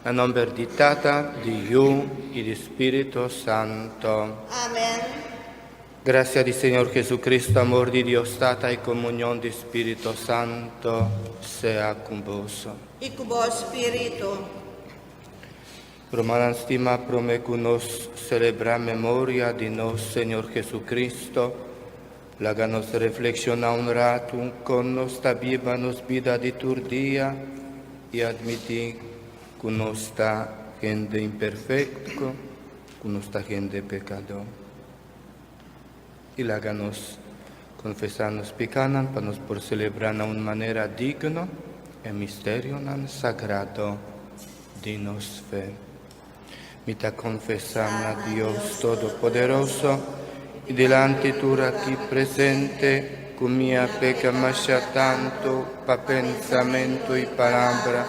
Na nomber di Tata, di Yu y di Spirito Santo. Amen. Gracia di Señor Jesucristo, amor di Dios Tata y comunión di Spirito Santo sea con vos. I ku bo spiritu. Rumannan stima, prome ku nos selebrá memoria di nos Señor Jesucristo, laga nos reflekshoná un ratu kon nos ta biba nos bida di tur dia i admití ku nos ta hende imperfekto, ku nos ta hende pekadó. I laga nos konfesá nos pikánan pa nos por selebrá na un manera digno e misterionan sagrado di nos fe. Mi ta konfesá na Dios Todopoderoso i dilanti tur aki presente ku mi a peka masha tantu pa pensamentu i palabra,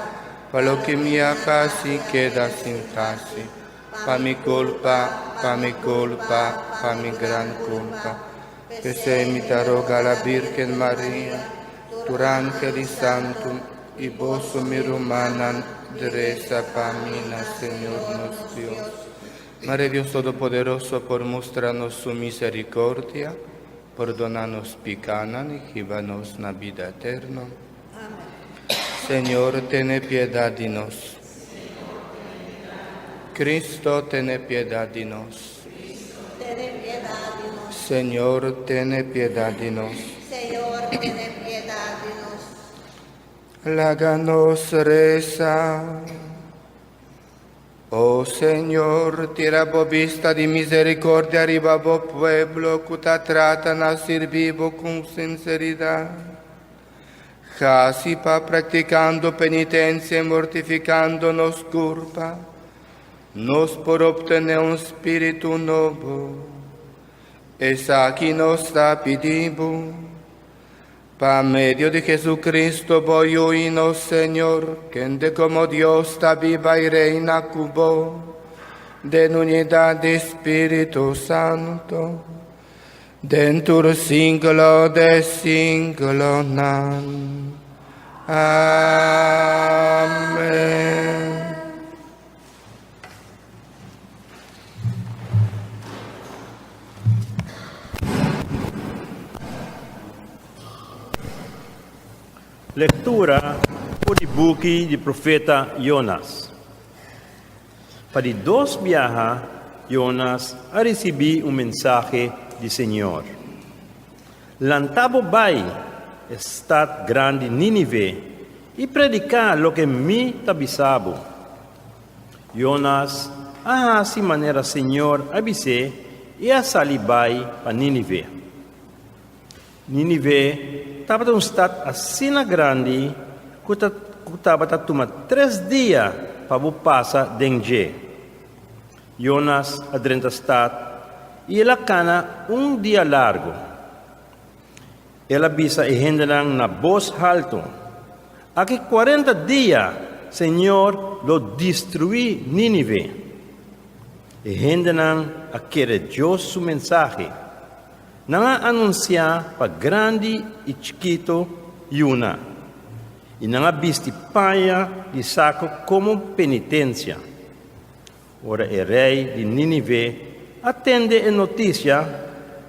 pa loke mi a hasi keda sin hasi. Pa mi kulpa, pa mi kulpa, pa mi gran kulpa. P'esei mi ta roga la Birgen Maria, tur angel i santu, i boso mi rumannan, resa pa mi na Señor nos Dios. Mare Dios Todopoderoso por mustra nos su misericordia, pordona nos picanan i hiba nos na bida eterno. Señor, tene piedad di nos. Cristo, tene piedad di nos. Señor, tene piedad di nos. Señor, tene piedad di nos. Laga nos resa. O Señor, tira bo bista di misericordia riba bo pueblo cu ta trata na sirbi bo cu sinceridad. Hasi pa practicando penitencia y mortificando nos curpa, nos por obtene un spiritu nobo. Esaki nos ta pidi bo. Pa medio di Jesucristo bo Yu y nos Señor, kende como Dios ta biba y reina cu bo, den unidad di Spiritu Santo, den tur siglo de siglonan. Amen. Lektura for di buki di profeta Jonas. Pa di dos biaha Jonas a risibí un mensahe di Señor. Lanta bo bai e stat grandi Nínive i prediká loke mi ta bisa bo. Jonas a hasi manera Señor a bis'é i a sali bai pa Nínive. Nínive tabata un stat asina grandi ku ta ku tabata tuma tres dia pa bo pasa den dje. Jonas a drenta stat i el a kana un dia largu. El a bisa e hendenan na bos haltu, Aki kuarenta dia Señor lo destruí Nínive. E hendenan a kere Dios su mensahe. Nan a anunsiá pa grandi i chikitu yuna, i nan a bisti paña di saku komo penitensia. Ora e rei di Nínive a tende e notisia,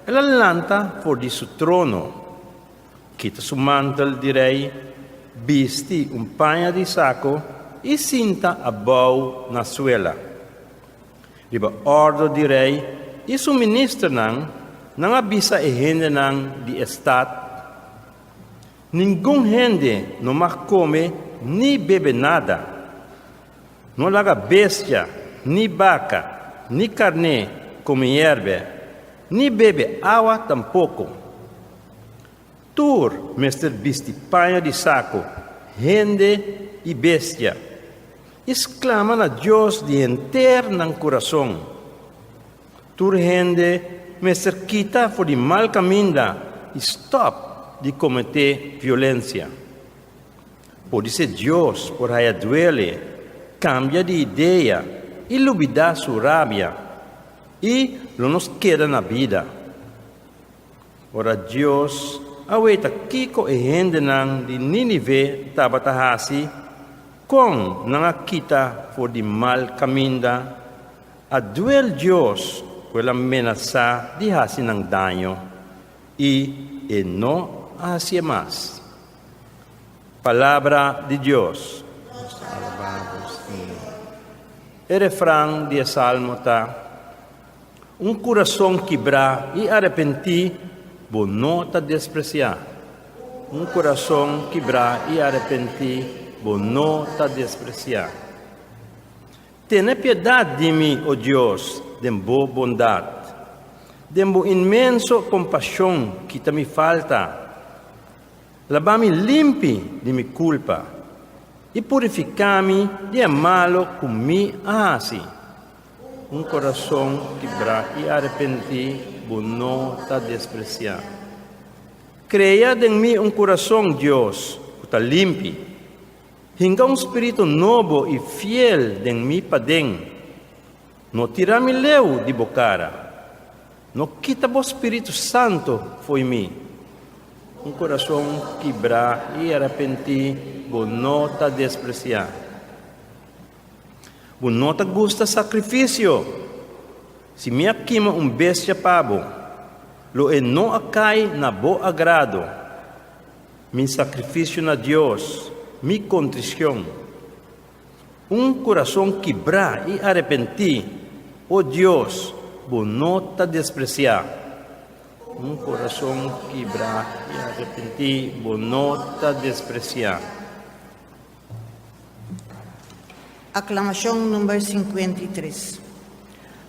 el a lanta for di su trono, kita su mantel di rei, bisti un paña di sako i sinta abou na suela. Riba òrdu di rei i su ministernan, nan a bisa e hendenan di e stat, Ningun hende no mag kome ni bebe nada. No laga bestia, ni baka, ni karné kome yèrbè, ni bebe awa tampoko. Tur mester bisti paña di saku, hende i bestia, i sklama na Dios di henter nan kurason. Tur hende mester kita for di mal kaminda i stòp di kometé violensia. Podisé Dios por haya duele, kambia di idea i lubidá su rabia, i lo nos keda na bida. Ora Dios a weta kiko e hendenan di Nínive tabata hasi, Kon nan a kita for di mal kaminda, a duel Dios ku el a menasá di hasi nan daño, i e no a hasié mas. Palabra di Dios. Nos ta alabá bo, Señor. E refran di e salmo ta, Un kurason kibrá i arepentí bo no ta despresiá. Un kurason kibrá i arepentí bo no ta despresiá. Tene piedat di mi, o Dios, den bo bondat. Den bo inmenso kompashon kita mi falta. Laba mi limpi di mi kulpa i purifiká mi di e malu ku mi a hasi. Un kurason kibrá i arepentí bo no ta despresiá. Krea den mi un kurason, Dios, ku ta limpi. Hinka un spiritu nobo i fiel den mi paden. No tira mi leu di bo kara. No kita bo spiritu santu fo'i mi. Un kurason kibrá i arepentí bo no ta despresiá. Bo no ta gusta sakrifisio. Si mi a kima un bestia pa bo, lo e no a kai na bo agrado. Mi sakrifisio na Dios, mi kontrishon. Un kurason kibrá i arepentí, o Dios, bo no ta despresiá. Un kurason kibrá i arepentí, bo no ta despresiá. Aklamashon number 53.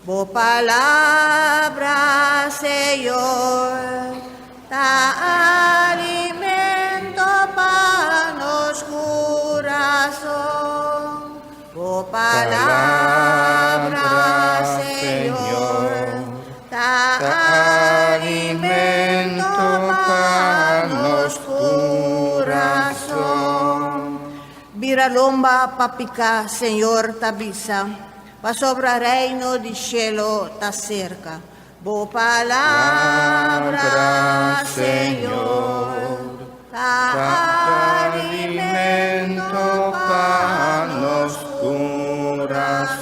Bo palabra, Señor, ta alimento pa nos kurason. Bo palabra, Señor, ta alimento pa nos kurason. Bira lomba pa piká, Señor ta bisa, pasobra Reino di shelu ta serka. Bo palabra, Señor, ta alimento pa nos kurason.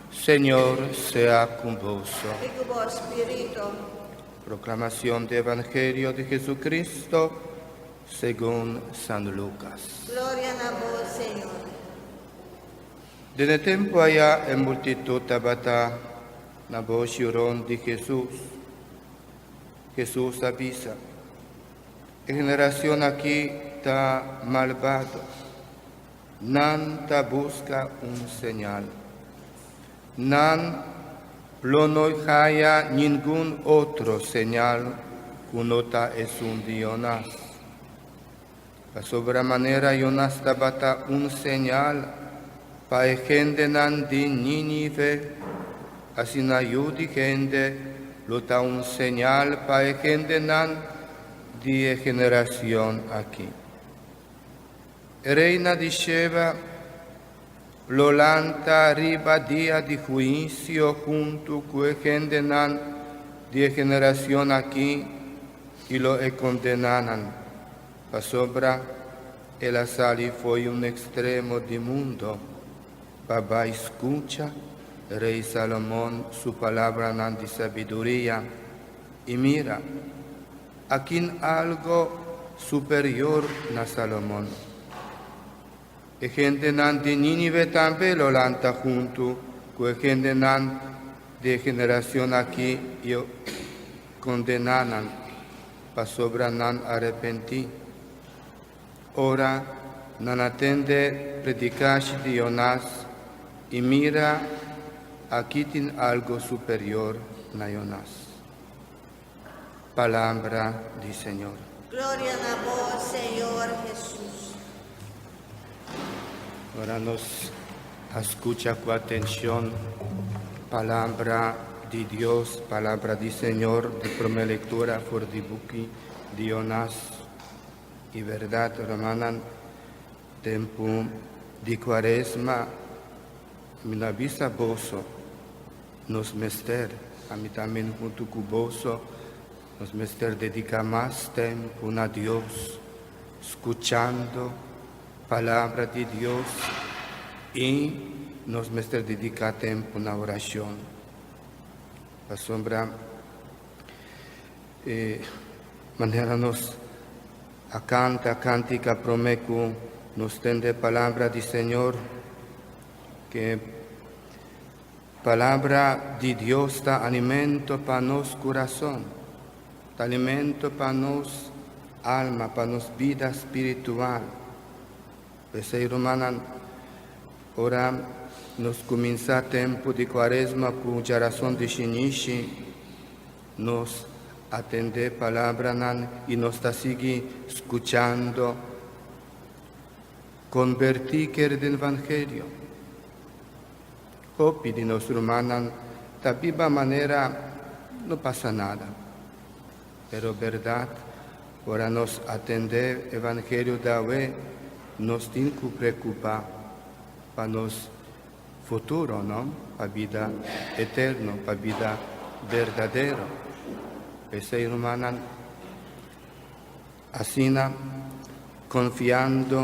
Señor sea ku boso. I ku bo spiritu. Proclamación di Evangelio di Jesucristo segun San Lucas. Gloria na bo, Señor. Den e tempu aya e multitut tabata na boshi rond di Hesus. Hesus a bisa, E generacion aki ta malbado. Nan ta buska un señal. Nan lo no haya ningun otro señal ku no ta esun di Jonas. Pasobra manera Jonas tabata un señal pa e hendenan di Nínive, asina Yu di hende lo ta un señal pa e hendenan di e generacion aki. E reina di Sheba lo lanta riba dia di huisio huntu ku e hendenan di e generashon akí i lo e kondená nan, pasobra el a sali fo'i un ekstremo di mundo pa bai skucha Rei Salomon su palabranan di sabiduria, i mira, Akin algo superior na Salomon. E hendenan di Nínive tambe lo lanta huntu ku e hendenan di e generashon akí i kondená nan, pasobra nan a repentí. Ora nan a tende predikashi di Jonás, i mira, aki tin algo superior na Jonás. Palabra di Señor. Gloria na bo, Señor Hesus. Ora nos a skucha ku atenshon palabra di Dios, palabra di Señor, di promé lektura for di buki di Jonás. I bèrdat, rumannan, tempu di kuaresma mi no a bisa boso. Nos mester, ami tambe huntu ku boso, nos mester dediká mas tempu na Dios, skuchando, Palabra di Dios i nos mester dediká tempu na orashon. Pasobra e manera nos a kanta kantika promé ku nos tende Palabra di Señor, ku Palabra di Dios ta alimento pa nos kurason, ta alimento pa nos alma, pa nos bida spiritual. P'esei, rumannan, ora nos kuminsá tempu di Kuaresma ku djarason di shinishi, nos atendé palabranan i nos ta sigui skuchando. Konbertí kere den Evangelio. Hopi di nos rumannan ta biba manera no pasa nada. Pero bèrdat, ora nos atendé Evangelio djawe, nos tin ku preokupá pa nos futuro, no? Pa bida eterno, pa bida berdadero. P'esei, rumannan, asina, konfiando.